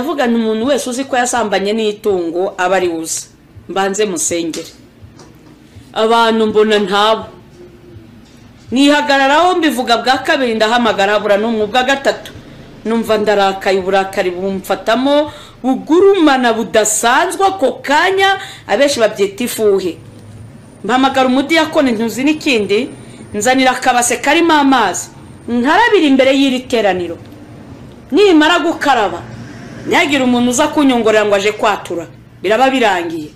Ndavuga nti umuntu wese uzi ko yasambanye n'itungo aba ari uza mbanze musengere. Abantu mbona ntabo, nihagararaho mbivuga bwa kabiri, ndahamagara habura n'umwe. Ubwa gatatu numva ndarakaye, uburakari bumfatamo bugurumana budasanzwe ako kanya, abenshi babyita ifuhe. Mpamagara umudiyakoni, ntuzi n'ikindi, nzanira akabase karimo amazi nkarabira imbere y'iri teraniro. Nimara gukaraba ntihagire umuntu uza kunyongorera ngo aje kwatura, biraba birangiye.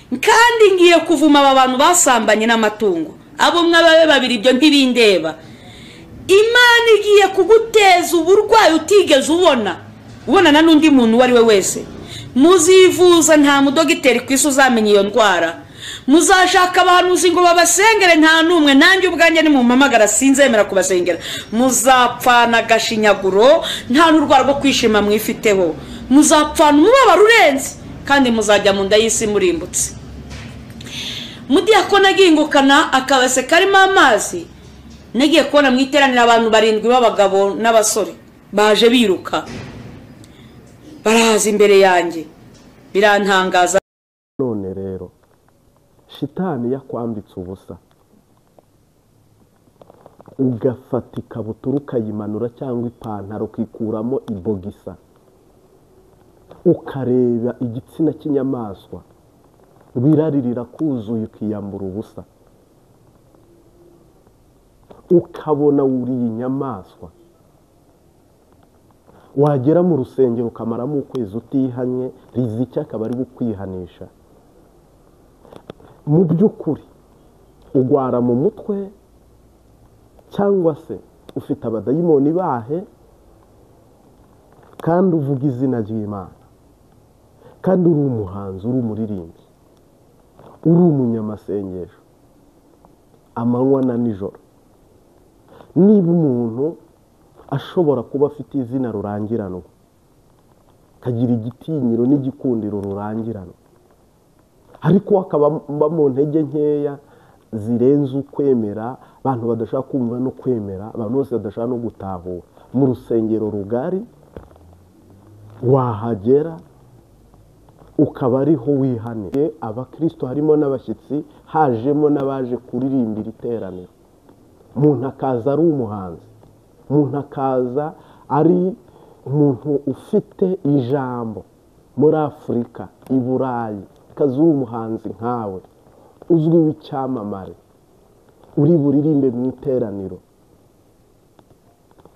Kandi ngiye kuvuma aba bantu basambanye n'amatungo, abo umwe babe babiri, ibyo ntibindeba. Imana igiye kuguteza uburwayi utigeze ubona, ubonana n'undi muntu uwo ari we wese. Muzivuza nta mudogiteri ku isi uzamenya iyo ndwara. Muzashaka abahanuzi ngo babasengere, nta n'umwe. Nanjye ubwanjye nimumpamagara sinzemera kubasengera. Muzapfana agashinyaguro, nta n'urwara rwo kwishima mwifiteho. Muzapfana umubabaro urenze, kandi muzajya mu nda y'isi murimbutse. Mudiyakoni agingukana akabase karimo amazi, nagiye kubona mu iteraniro abantu barindwi b'abagabo n'abasore baje biruka baraza imbere yanjye, birantangaza. None rero shitani yakwambitse ubusa, ugafata ikabutura ukayimanura cyangwa ipantaro ukikuramo ibogisa, ukareba igitsina cy'inyamaswa, wiraririra kuzuye ukiyambura ubusa, ukabona wuriye inyamaswa. Wagera mu rusengero ukamaramo ukwezi utihanye, riziki akaba ari kukwihanisha. Mu by'ukuri ugwara mu mutwe, cyangwa se ufite abadayimoni bahe, kandi uvuga izina ry'Imana, kandi uri umuhanzi, uri umuririmbyi, uri umunyamasengesho amanywa na nijoro. Niba umuntu ashobora kuba afite izina rurangiranwa, akagira igitinyiro n'igikundiro rurangiranwa, ariko akaba mu ntege nkeya zirenze ukwemera, abantu badashaka kumva no kwemera, abantu bose badashaka no gutahura, mu rusengero rugari wahagera ukaba ariho wihaniye. Abakristo harimo n'abashyitsi, hajemo n'abaje kuririmbira iteraniro. Umuntu akaza ari umuhanzi, umuntu akaza ari umuntu ufite ijambo muri Afurika, i Burayi, akaza uri umuhanzi nkawe uzwi w'icyamamare, uri buririmbe mu iteraniro.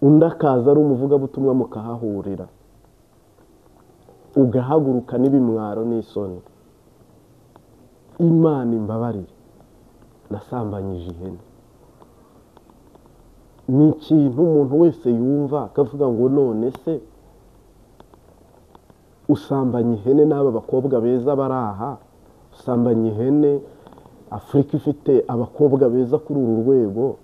Undi akaza ari umuvugabutumwa mukahahurira, ugahaguruka n'ibimwaro n'isoni. Imana imbabarire, nasambanyije ihene. Ni ikintu umuntu wese yumva akavuga ngo none se usambanya ihene n'aba bakobwa beza bari aha, usambanya ihene, Afurika ifite abakobwa beza kuri uru rwego.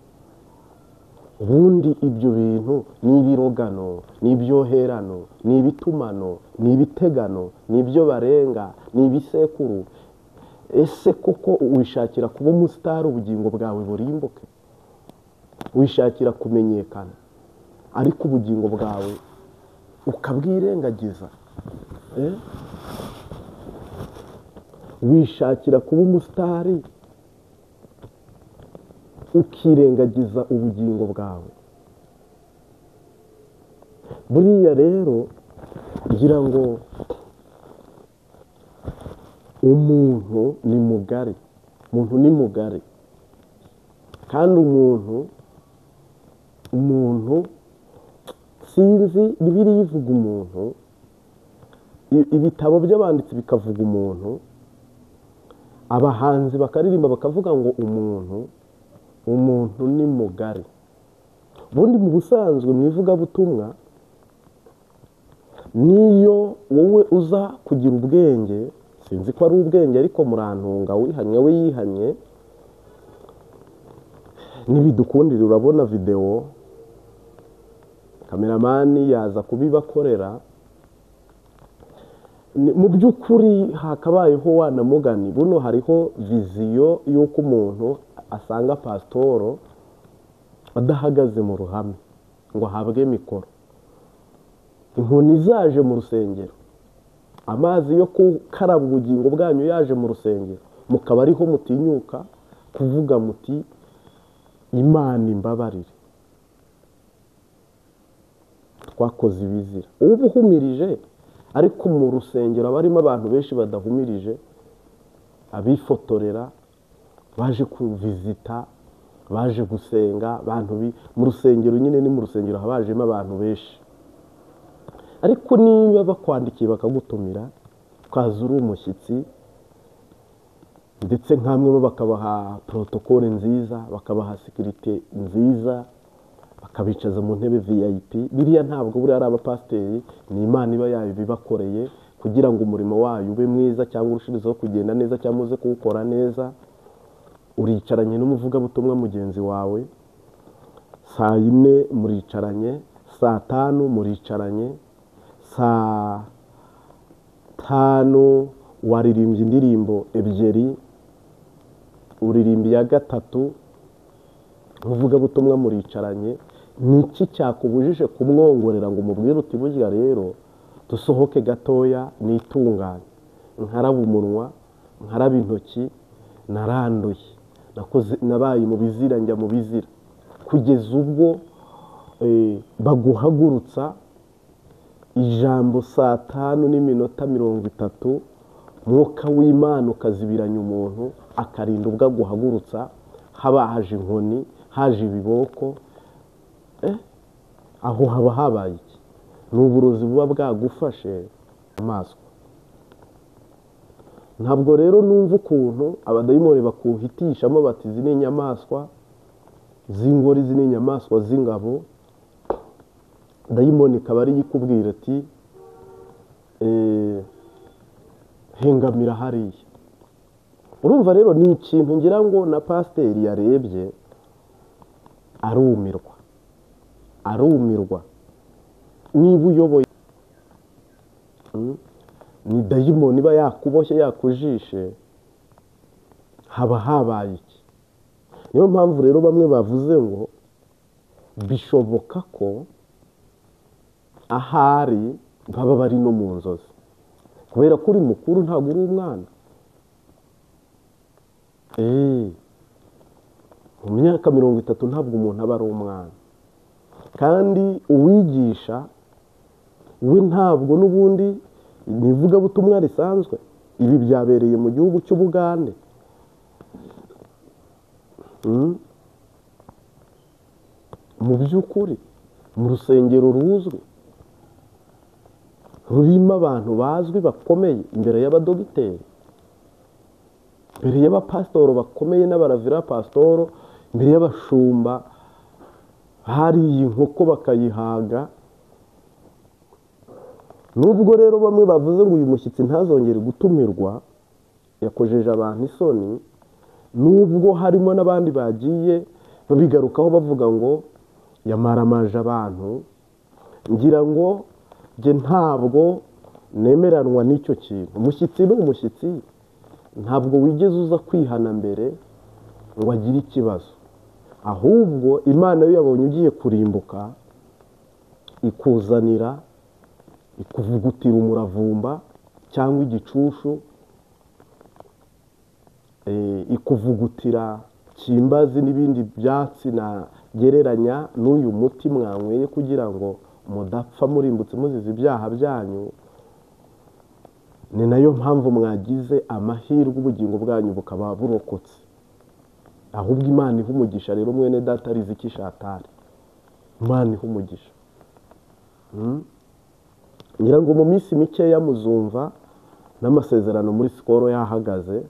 Ubundi ibyo bintu ni ibirogano, ni ibyoherano, ni ibitumano, ni ibitegano, ni ibyo barenga, ni ibisekuru. Ese koko wishakira kuba umusitari ubugingo bwawe burimbuke? Wishakira kumenyekana ariko ubugingo bwawe ukabwirengagiza? Wishakira kuba umusitari ukirengagiza ubugingo bwawe? Buriya rero ngira ngo umuntu ni mugari, umuntu ni mugari, kandi umuntu sinzi, Bibiliya ivuga umuntu, ibitabo by'abanditsi bikavuga umuntu, abahanzi bakaririmba bakavuga ngo umuntu ni mugari. Ubundi mu busanzwe mu ivugabutumwa, niyo wowe uza kugira ubwenge, sinzi ko ari ubwenge ariko murantunga, wihanye we yihanye, nibidukundira urabona video, kameramani yaza kubibakorera. Mu by'ukuri hakabayeho wanamugani buno, hariho viziyo y'uko umuntu asanga pasitoro adahagaze mu ruhame ngo ahabwe mikoro, inkoni zaje mu rusengero. Amazi yo gukaraba ubugingo bwanyu yaje mu rusengero, mukaba ariho mutinyuka kuvuga muti Imana imbabarire, twakoze ibizira. Uba uhumirije, ariko mu rusengero abarimo abantu benshi badahumirije, abifotorera, baje kuvizita, baje gusenga, abantu mu rusengero nyine ni mu rusengero habajemo abantu benshi. Ariko niba bakwandikiye bakagutumira, ukaza uri umushyitsi, ndetse nkamwe bo bakabaha protokole nziza, bakabaha sécurité nziza, bakabicaza mu ntebe VIP, biriya ntabwo buriya ari abapasiteri, ni Imana iba yabibakoreye kugira ngo umurimo wayo ube mwiza cyangwa urushirizeho kugenda neza cyangwa uze kuwukora neza. Uricaranye n'umuvugabutumwa mugenzi wawe, saa 4 muricaranye, saa 5 muricaranye, saa 5 waririmbye indirimbo 2, uririmba iya 3, umuvugabutumwa muricaranye. Niki cyakubujije kumwongorera ngo umubwire uti burya rero dusohoke gatoya nitunganye, nkaraba umunwa, nkaraba intoki, naranduye, nabaye mu bizira, njya mu bizira, kugeza ubwo baguhagurutsa ijambo saa 5:30, Mwuka w'Imana ukazibiranya umuntu, akarinda ubwo aguhagurutsa, haba haje inkoni, haje ibiboko. Aho haba habaye iki? Ni uburozi buba bwagufashe amaso. Ntabwo rero numva ukuntu abadayimoni bakuhitishamo bati izi ni inyamaswa z'ingore, izi ni inyamaswa z'ingabo. Dayimoni ikaba ari ikubwira ati hengamira hariya. Urumva rero ni ikintu ngira ngo na pasiteri yarebye arumirwa, arumirwa. Niba uyoboye ni dayimoni iba yakuboshye yakujishe, haba habaye iki? Niyo mpamvu rero bamwe bavuze ngo bishoboka ko ahari baba bari no mu nzozi, kubera ko uri mukuru ntabwo uri umwana. Mu myaka 30 ntabwo umuntu aba ari umwana. Kandi uwigisha we ntabwo n'ubundi ni ivugabutumwa risanzwe. Ibi byabereye mu gihugu cy'Ubugande. Mu by'ukuri mu rusengero ruzwi, rurimo abantu bazwi bakomeye, imbere y'abadogiteri, imbere y'abapasitoro bakomeye n'abaravira pasitoro, imbere y'abashumba, hariye inkoko bakayihaga. Nubwo rero bamwe bavuze ngo uyu mushyitsi ntazongere gutumirwa, yakojeje abantu isoni, nubwo harimo n'abandi bagiye babigarukaho bavuga ngo yamaramaje abantu, ngira ngo njye ntabwo nemeranwa n'icyo kintu. Umushyitsi ni umushyitsi, ntabwo wigeze uza kwihana mbere ngo agire ikibazo, ahubwo Imana yo yabonye ugiye kurimbuka ikuzanira, ikuvugutira umuravumba cyangwa igicushu, ikuvugutira kimbazi n'ibindi byatsi nagereranya n'uyu muti mwanyweye kugira ngo mudapfa murimbutse muzize ibyaha byanyu. Ni nayo mpamvu mwagize amahirwe ubugingo bwanyu bukaba burokotse. Ahubwo Imana iha umugisha rero mwene data Riziki Shatari, Imana iha umugisha. Ngira ngo mu minsi mikeya muzumva n'amasezerano muri Sikoro yahagaze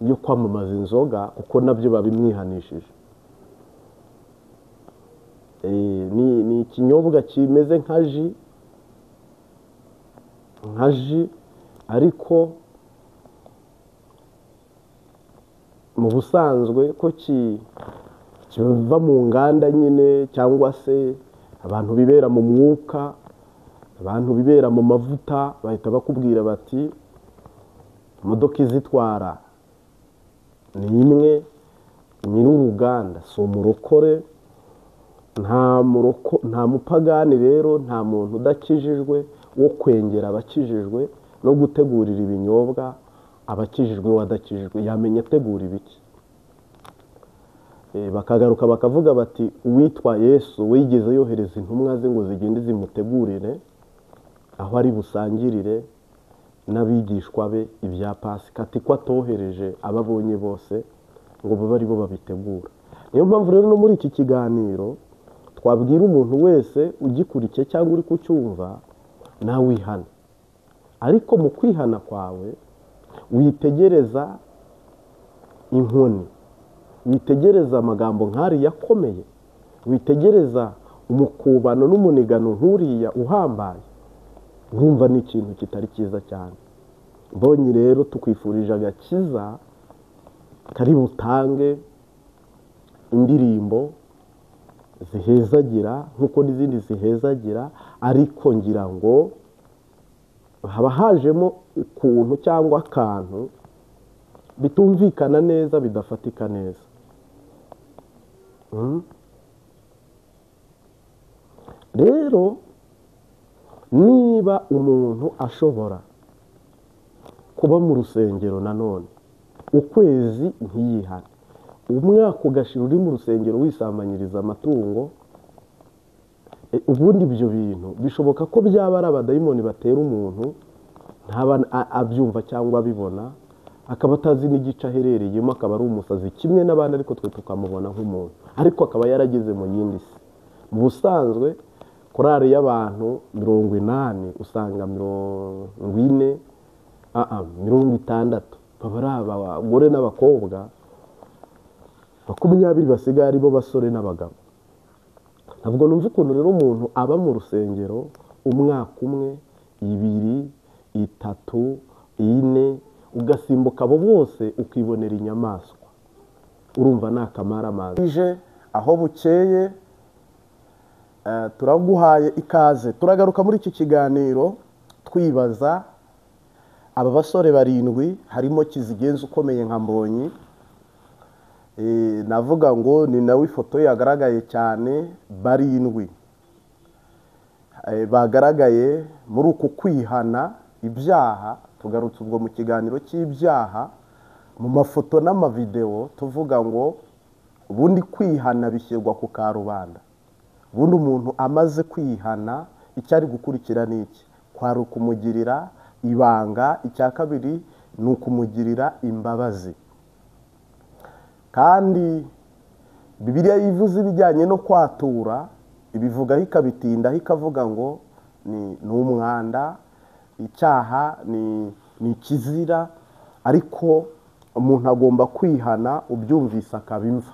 yo kwamamaza inzoga, kuko nabyo babimwihanishije. Ni ikinyobwa kimeze nka ji, ariko mu busanzwe ko kiva mu nganda nyine, cyangwa se abantu bibera mu mwuka, abantu bibera mu mavuta, bahita bakubwira bati imodoka izitwara ni imwe, nyir'uruganda si umurokore, nta mupagani rero, nta muntu udakijijwe wo kwengera abakijijwe. no gutegurira ibinyobwa abakijijwe wadakijijwe, yamenya ategura ibiki? Bakagaruka bakavuga bati uwitwa Yesu wigeze yohereza intumwa ze ngo zigende zimutegurire aho ari busangirire n'abigishwa be ibya Pasika, ati ko atohereje ababonye bose ngo babe ari bo babitegura. Niyo mpamvu rero no muri iki kiganiro twabwira umuntu wese ugikurikiye cyangwa uri kucyumva, nawe wihana. Ariko mu kwihana kwawe witegereza inkoni, witegereza amagambo nk'ariya akomeye, witegereza umukubano n'umunigano nk'uriya uhambaye, urumva ni ikintu kitari cyiza cyane. Mbonye rero tukwifurije agakiza kari butange indirimbo zihezagira nk'uko n'izindi zihezagira, ariko ngira ngo haba hajemo ukuntu cyangwa akantu bitumvikana neza, bidafatika neza. Rero niba umuntu ashobora kuba mu rusengero nanone ukwezi ntiyihane, umwaka ugashira uri mu rusengero wisambanyiriza amatungo, ubundi ibyo bintu bishoboka ko byaba ari abadayimoni batera umuntu ntaba abyumva cyangwa abibona, akaba atazi n'igice aherereyemo, akaba ari umusazi kimwe n'abandi, ariko twe tukamubona nk'umuntu, ariko akaba yarageze mu yindi si. Mu busanzwe korari y'abantu 80 usanga 40, 60 baba ari abagore n'abakobwa, 20 basigaye ari bo basore n'abagabo. Ntabwo numva ukuntu rero umuntu aba mu rusengero umwaka umwe, 2, 3, 4, ugasimbuka abo bose ukibonera inyamaswa. Urumva ni akamaramaza. Aho bukeye turaguhaye ikaze. Turagaruka muri iki kiganiro twibaza aba basore 7 harimo Kizigenza ukomeye nka Mbonyi, navuga ngo ni nawe ifoto yagaragaye cyane, 7 bagaragaye muri uku kwihana ibyaha. Tugarutse ubwo mu kiganiro cy'ibyaha mu mafoto n'amavideo, tuvuga ngo ubundi kwihana bishyirwa ku karubanda. Ubundi umuntu amaze kwihana icyo ari gukurikira ni iki? Kwari ukumugirira ibanga, icya kabiri ni ukumugirira imbabazi. Kandi Bibiliya ivuze ibijyanye no kwatura, ibivugaho ikabitindaho, ikavuga ngo ni umwanda, icyaha ni ikizira, ariko umuntu agomba kwihana ubyumvise akaba imva.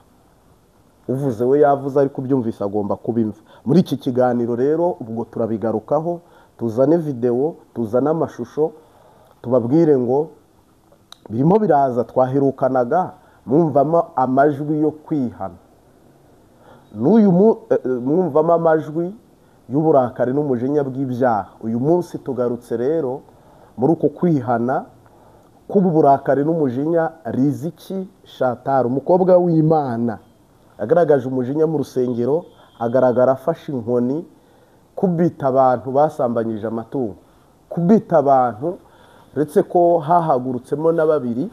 Uvuze we yavuze, ariko ubyumvise agomba kuba imva. Muri iki kiganiro rero ubwo turabigarukaho, tuzane video, tuzane amashusho, tubabwire ngo birimo biraza. Twaherukanaga mwumvamo amajwi yo kwihana, n'uyu mwumvamo amajwi y'uburakari n'umujinya bw'ibyaha. Uyu munsi tugarutse rero muri uko kwihana k'uburakari n'umujinya. Riziki Shatari, umukobwa w'Imana, agaragaje umujinya mu rusengero, agaragara afashe inkoni kubita abantu basambanyije amatungo, kubita abantu, uretse ko hahagurutsemo na 2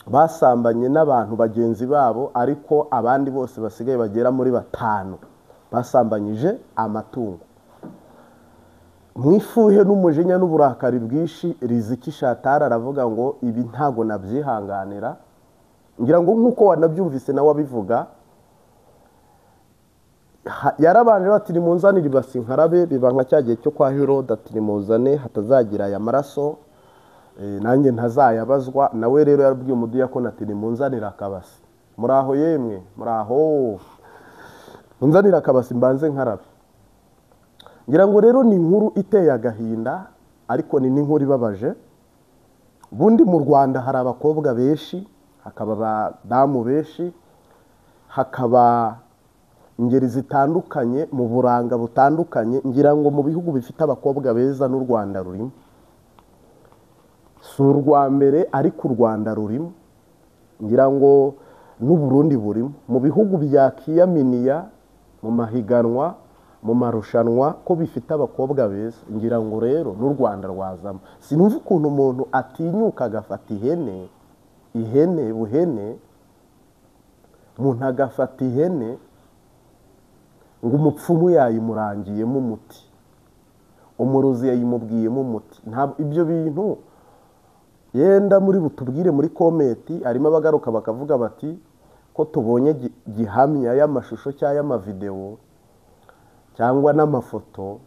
basambanye n'abantu bagenzi babo, ariko abandi bose basigaye bagera muri 5 basambanyije amatungo. Mu ifuhe n'umujinya n'uburakari bwinshi, Riziki Shatari aravuga ngo ibi ntago nabyihanganira. Ngira ngo nkuko wanabyumvise nawe abivuga, yarabanje bati nimunzanire ibasi nkarabe, biba nka cya gihe cyo kwa Herode, ati nimuzane hatazagira aya maraso nanjye ntazayabazwa. Nawe rero yarabwiye umudiyakoni ati nimunzanire akabasi. Muraho yemwe, muraho, munzanire akabasi mbanze nkarabe. Ngira ngo rero ni inkuru iteye agahinda, ariko ni n'inkuru ibabaje. Ubundi mu Rwanda hari abakobwa benshi, hakaba abadamu benshi, hakaba ingeri zitandukanye mu buranga butandukanye. Ngira ngo mu bihugu bifite abakobwa beza n'u Rwanda rurimo. Si urwa mbere, ariko u Rwanda rurimo. Ngira ngo n'u Burundi burimo. Mu bihugu bya kiyaminiya mu mahiganwa mu marushanwa ko bifite abakobwa beza. Ngira ngo rero n'u Rwanda rwazamo. Sinumva ukuntu umuntu atinyuka agafata ihene, ihene buhene, umuntu agafata ihene ngo umupfumu yayimurangiyemo umuti, umurozi yayimubwiyemo umuti. Ntabwo ibyo bintu yenda muri butubwire muri komenti. Harimo abagaruka bakavuga bati ko tubonye gihamya y'amashusho cyangwa y'amavideo cyangwa n'amafoto.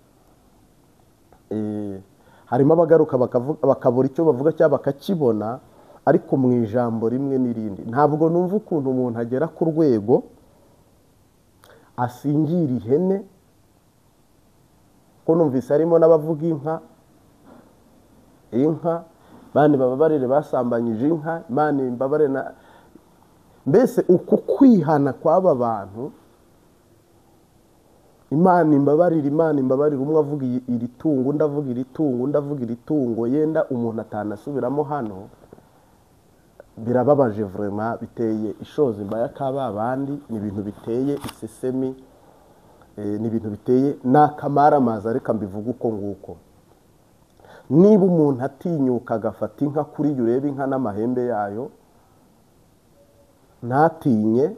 Harimo abagaruka bakabura icyo bavuga cyangwa bakakibona, ariko mu ijambo rimwe n'irindi. Ntabwo numva ukuntu umuntu agera ku rwego asingira ihene, ko numvise harimo n'abavuga inka, inka bani bababarire basambanyije inka, Imana imbabare na mbese uku kwihana kw'aba bantu, Imana imbabarire, Imana imbabarire, umwe avuga iri tungo, undi avuga iri tungo, undi avuga iri tungo, yenda umuntu atanasubiramo hano. Birababaje vraiment, biteye ishozi mbaya kaba bandi, ni ibintu biteye isesemi, ni ibintu biteye n'akamaramaza, reka mbivuge uko nguko. Niba umuntu atinyuka agafata inka kuri yo, urebe inka n'amahembe yayo, ntatinye.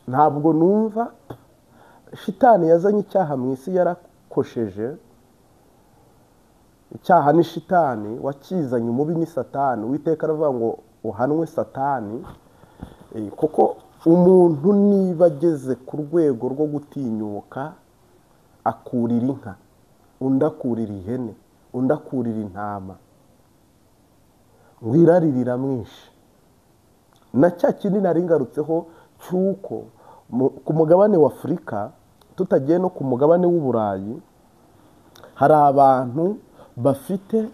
Ntabwo numva shitani yazanye icyaha mu isi, yarakosheje. Icyaha ni shitani wakizanye, umubi ni Satani. Uwiteka aravuga ngo uhanwe Satani, kuko umuntu niba ageze ku rwego rwo gutinyuka akurira inka, undi akurira ihene, undi akurira intama, ngo irari riramwishe. Na cya kindi nari ngarutseho cy'uko ku mugabane wa Afurika, tutagiye no ku mugabane w'Uburayi, hari abantu bafite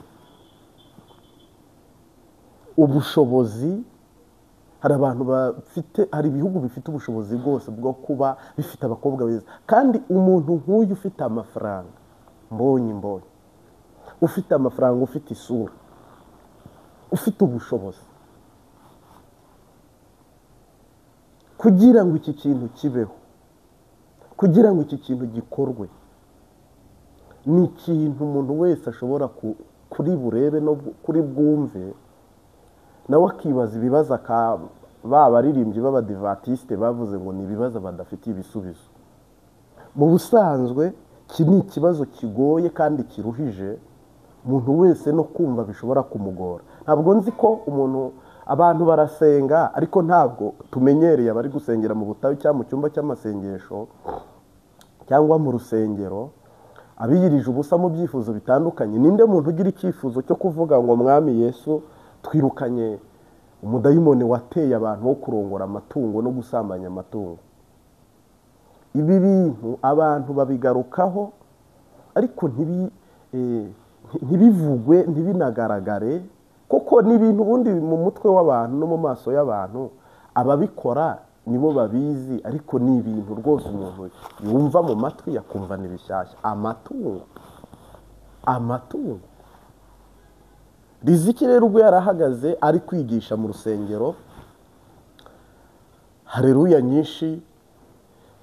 ubushobozi, hari abantu bafite, hari ibihugu bifite ubushobozi bwose bwo kuba bifite abakobwa beza. Kandi umuntu nk'uyu ufite amafaranga, mbonye mbonye, ufite amafaranga, ufite isura, ufite ubushobozi, kugira ngo iki kintu kibeho, kugira ngo iki kintu gikorwe, ni ikintu umuntu wese ashobora kuri burebe no kuri bwumve, nawe akibaza ibibazo ba baririmbyi b'abadivatiste bavuze ngo ni ibibazo badafitiye ibisubizo. Mu busanzwe iki ni ikibazo kigoye kandi kiruhije, umuntu wese no kumva bishobora kumugora. Ntabwo nzi ko umuntu, abantu barasenga, ariko ntabwo tumenyereye abari gusengera mu butayu cyangwa mu cyumba cy'amasengesho cyangwa mu rusengero, abiyirije ubusa mu byifuzo bitandukanye. Ninde muntu ugira icyifuzo cyo kuvuga ngo Mwami Yesu, twirukanye umudayimoni wateye abantu wo kurongora amatungo no gusambanya amatungo? Ibi bintu abantu babigarukaho, ariko ntibivugwe, ntibinagaragare, kuko ni ibintu ubundi mu mutwe w'abantu no mu maso y'abantu, ababikora nibo babizi, ariko ni ibintu rwose umuntu yumva mu matwi yakumva ni bishyashya. Amatungo, amatungo. Riziki rero ubwo yarahagaze ari kwigisha mu rusengero, haleluya nyinshi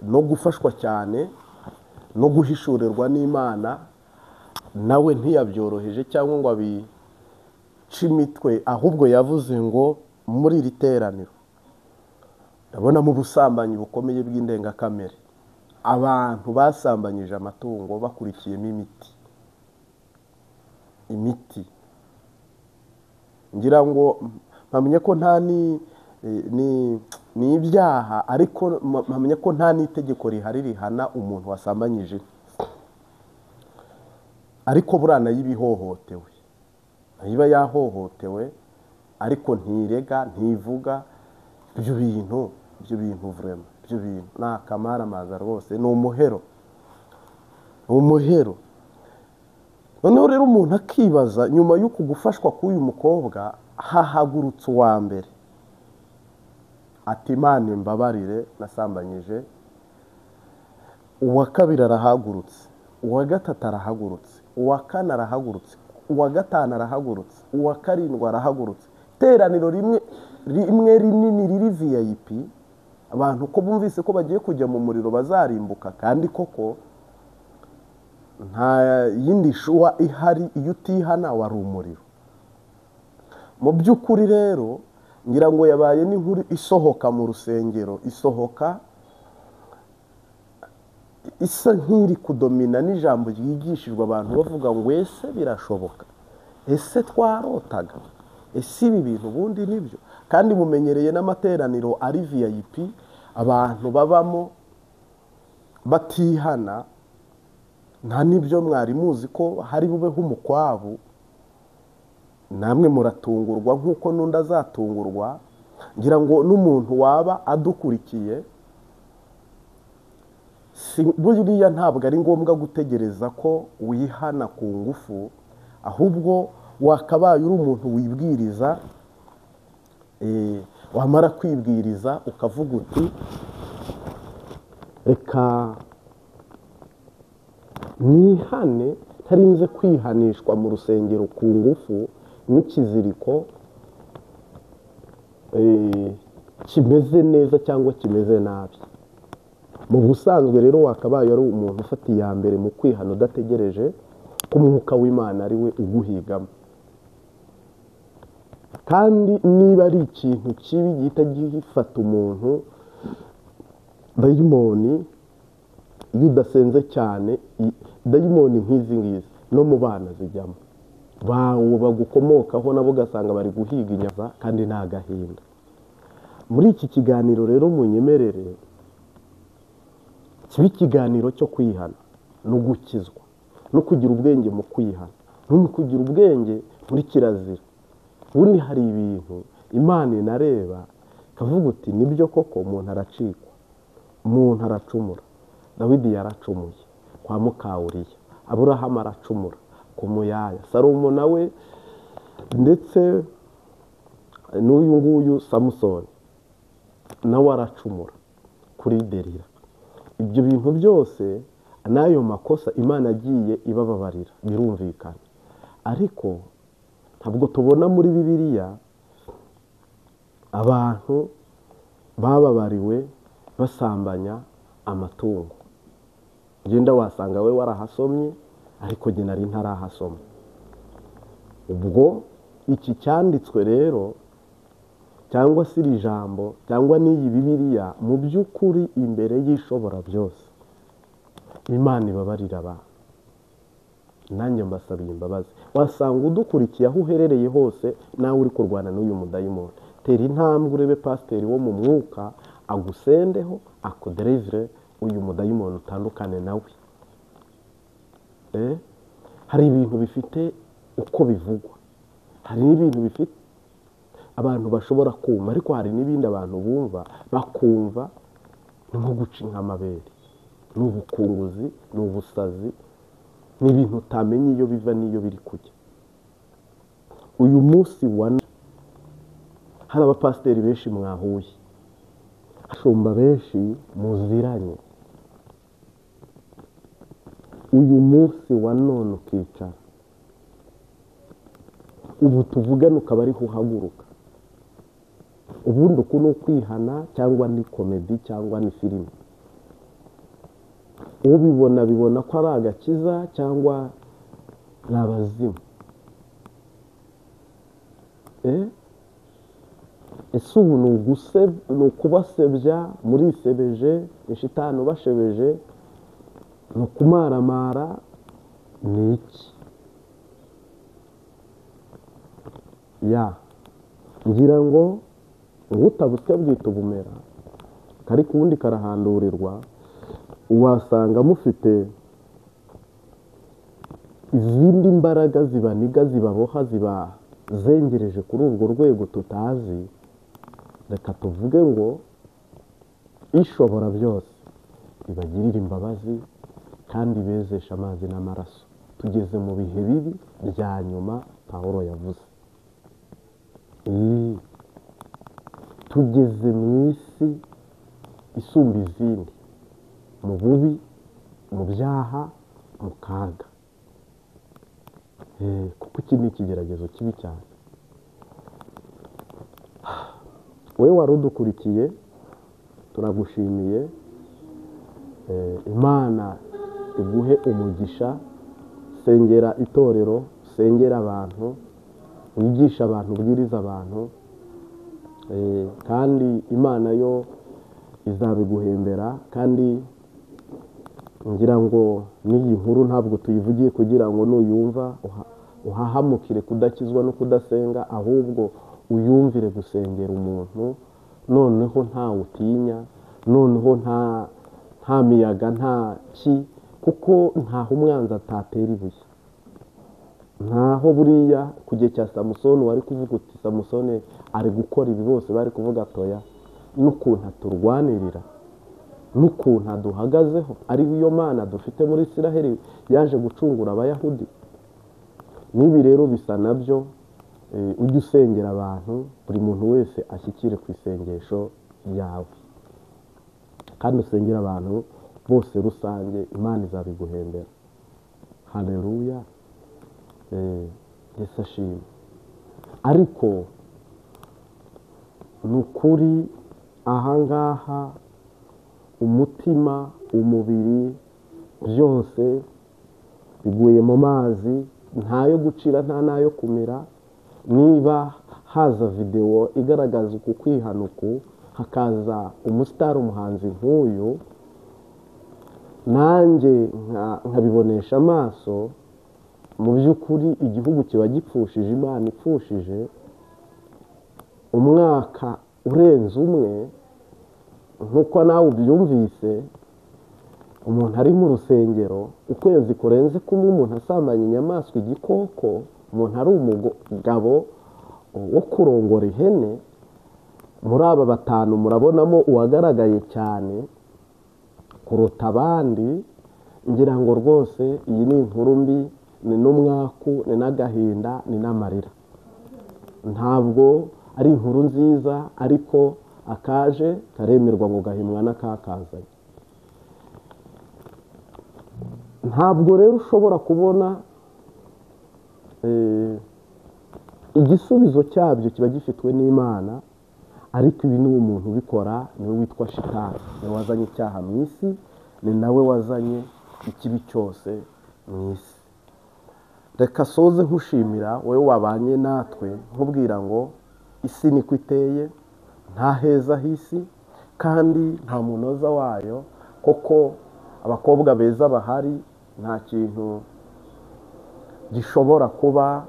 no gufashwa cyane no guhishurirwa n'Imana, nawe ntiyabyoroheje cyangwa ngo abice imitwe, ahubwo yavuze ngo muri iri teraniro ndabona mu busambanyi bukomeye bw'indengakamere, abantu basambanyije amatungo bakurikiyemo imiti, imiti. Ngira ngo mpamye ko nta ni ibyaha, ariko mpamye ko nta n'itegeko rihari rihana umuntu wasambanyije, ariko burana y'ibihohotewe, iba yahohotewe ariko ntirega, ntivuga. Ibyo bintu, ibyo bintu vraiment, ibyo bintu ni akamaramaza rwose, ni umuhero, ni umuhero. Noneho rero umuntu akibaza, nyuma y'uku gufashwa k'uyu mukobwa, hahagurutse uwa mbere ati Imana imbabarire nasambanyije, uwa kabiri arahagurutse, uwa gatatu arahagurutse, uwa kane arahagurutse, uwa gatanu arahagurutse, uwa karindwi arahagurutse. Iteraniro rimwe rimwe rinini riri VIP, Abantu ko bumvise ko bagiye kujya mu muriro bazarimbuka, kandi koko nta yindi shuwa ihari, iyo utihana wari umuriro. Mu by'ukuri rero ngira ngo yabaye n'inkuru isohoka mu rusengero, isohoka isa nk'iri kudomina n'ijambo ryigishijwe abantu bavuga ngo ese birashoboka, ese twarotaga, ese ibi bintu ubundi nibyo? Kandi mumenyereye n'amateraniro ari VIP abantu babamo batihana, nta n'ibyo mwari muzi ko hari bubeho umukwabu. Namwe muratungurwa nk'uko n'undi azatungurwa. Ngira ngo n'umuntu waba adukurikiye, buriya ntabwo ari ngombwa gutegereza ko wihana ku ngufu, ahubwo wakabaye uri umuntu wibwiriza. Wamara kwibwiriza ukavuga uti reka nihane, ntarinze kwihanishwa mu rusengero ku ngufu n'ikiziriko kimeze neza cyangwa kimeze nabi. Mu busanzwe rero wakabaye ari umuntu ufata iya mbere mu kwihana, udategereje ko umwuka w'Imana ari we uguhigamo. Kandi niba ari ikintu kibi gihita gifata umuntu, dayimoni, iyo udasenze cyane, dayimoni nk'izi ngizi no mu bana zijyamo, bawo bagukomokaho nabo ugasanga bari guhiga inyaza, kandi nta gahinda. Muri iki kiganiro rero munyemerere kiba ikiganiro cyo kwihana no gukizwa no kugira ubwenge mu kwihana no kugira ubwenge muri kirazira. Ubundi hari ibintu Imana inareba ikavuga uti nibyo koko umuntu aracikwa, umuntu aracumura. Dawidi yaracumuye kwa Mukawuriya, Aburahamu aracumura ku muyaya, Salomo nawe, ndetse n'uyu nguyu Samusoni nawe aracumura kuri Delila. Ibyo bintu byose n'ayo makosa Imana agiye ibababarira, birumvikana. Ariko ntabwo tubona muri Bibiliya abantu bababariwe basambanya amatungo. Genda wasanga we warahasomye, ariko jye nari ntarahasoma. Ubwo iki cyanditswe rero cyangwa se iri jambo cyangwa n'iyi Bibiliya, mu by'ukuri imbere y'ishobora byose Imana ibabarira abantu. Nanjye mbasabiye imbabazi. Wasanga udukurikiye aho uherereye hose, nawe uri kurwana n'uyu mudayimoni, tera intambwe urebe pasiteri wo mu mwuka agusendeho, akuderevire uyu mudayimoni utandukane nawe. Hari ibintu bifite uko bivugwa, hari n'ibintu bifite abantu bashobora kumva, ariko hari n'ibindi abantu bumva bakumva ni nko guca inka amabere, ni ubukunguzi, ni ubusazi, ni ibintu utamenya iyo biva n'iyo biri kujya. Uyu munsi wa hari abapasiteri benshi mwahuye, abashumba benshi muziranye. Uyu munsi wa none ukicara, ubu tuvugana ukaba ariho uhaguruka. Ubundi uku ni ukwihana cyangwa ni komedi cyangwa ni filime. Ubibona bibona ko ari agakiza cyangwa ni abazimu. Ese ubu ni ukubasebya, murisebeje, ni shitani ubashebeje, ni ukumaramara, ni iki? Ya ngira ngo ubutabusya bwita ubumera, ariko ubundi karahandurirwa. Wasanga mufite izindi mbaraga zibaniga, zibaboha, zibazengereje kuri urwo rwego tutazi. Reka tuvuge ngo ishobora byose ibagirire imbabazi kandi bezesha amazi n'amaraso. Tugeze mu bihe bibi bya nyuma Pawulo yavuze. Tugeze mu isi isumba izindi mu bubi, mu byaha, mu kaga. Kuko iki ni ikigeragezo kibi cyane. Wowe wari udukurikiye, Turagushimiye, Imana iguhe umugisha. Sengera itorero, sengera abantu, wigisha abantu, ubwiriza abantu, kandi Imana yo izabiguhembera. Kandi ngira ngo n'iyi nkuru ntabwo tuyivugiye kugira ngo nuyumva uhahamukire kudakizwa no kudasenga, ahubwo uyumvire gusengera umuntu, noneho nta utinya, noneho nta miyaga, nta ki, kuko ntaho umwanzi atatera ibuye. Ntaho buriya ku gihe cya Samusoni wari kuvuga uti Samusoni ari gukora ibi, bose bari kuvuga toya, n'ukuntu aturwanirira, n'ukuntu aduhagazeho, ari yo Mana dufite muri Isiraheli yaje gucungura Abayahudi. N'ibi rero bisa nabyo, ujye usengera abantu, buri muntu wese ashyikire ku isengesho ryawe, kandi usengera abantu bose rusange, Imana izabiguhembera. Haleluya, Yesu ashimwe. Ariko ni ukuri ahangaha umutima, umubiri, byose biguye mu mazi, ntayo gucira nta nayo kumira. Niba haza videwo igaragaza uku kwihanuku, hakaza umusitari, umuhanzi nk'uyu, nanjye nkabibonesha amaso, mu by'ukuri igihugu kiba gipfushije, Imana ipfushije umwaka urenze umwe. Nk'uko nawe ubyumvise, umuntu ari mu rusengero ukwezi kurenze kumwe, umuntu asambanya inyamaswa, igikoko, umuntu ari umugabo wo kurongora ihene. Muri aba batanu murabonamo uwagaragaye cyane kuruta abandi. Ngira ngo rwose iyi ni inkuru mbi, ni n'umwaku, ni n'agahinda, ni n'amarira. Ntabwo ari inkuru nziza, ariko akaje karemerwa ngo gahimwa n'akakazanye. Ntabwo rero ushobora kubona igisubizo cyabyo, kiba gifitwe n'Imana. Ariko ibi ni umuntu ubikora, niwe witwa Shitani, niwe wazanye icyaha mu isi, ni nawe wazanye ikibi cyose mu isi. Reka soze nkushimira wowe wabanye natwe, nkubwira ngo isi niko iteye, nta heza h'isi kandi nta munoza wayo. Koko abakobwa beza bahari, nta kintu gishobora kuba